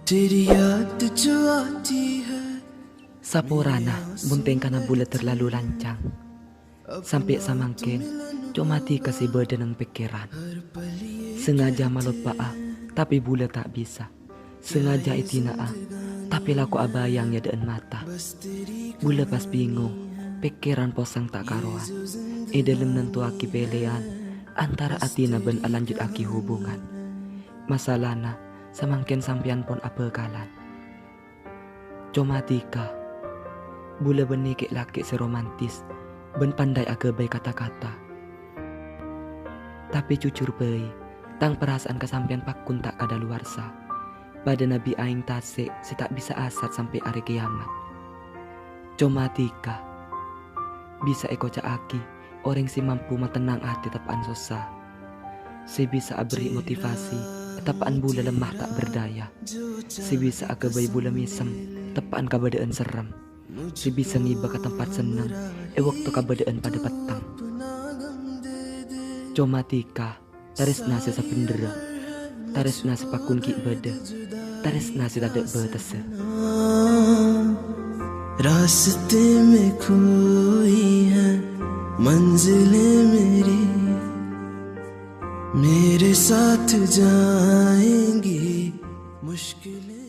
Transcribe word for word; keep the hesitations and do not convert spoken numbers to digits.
तेरी याद जो आती है. Saporana, mon tèngkana bulâ terlalu lancang. Sampè' samangkèn, coma dhika sè bâdâ neng pèkkèran. Sengaja maloppa'a, tapè bulâ ta' bisa. Sengaja èdina'a, tapè lako abâjâng è adâ'ân mata. Bulâ pas bingung, pèkkèran posang ta' karowan. È dâlem nantowaghi pèlèyan antara atèna bân alanjuttaghi hubungan. Masalana, samangkèn sampèyan pon abhâkalan. Coma dhika, bulâ bânnè kè'-lakè' sè romantis bân pandai aghâbây kata-kata. Tapè jujur bhâi, tang parasa'an ka sampèyan pagghun ta' kadaluwarsa. Padâna bi' aèng tasè' sè ta' bisa asat sampè' arè kèyamat. Coma dhika bisa èkoca'aghi orèng sè mampu matennang atè teppa'an sossa, sè bisa aberri' motivasi è teppa'an bulâ lemma ta' berdaya, sè bisa aghâbây bulâ mèsem teppa'an kabâdâ'ân serrem, sè bisa ngèbâ ka tempat senneng è bâkto kabâdâ'ân padâ petteng. Coma dhika, tarèsna sè sabhendherra, tarèsna sè pagghun ghi' bâdâ, tarèsna sè tadâ' bâtessa. रास्ते में खोई है मंजिलें मेरी, मेरे साथ जाएंगी मुश्किलें.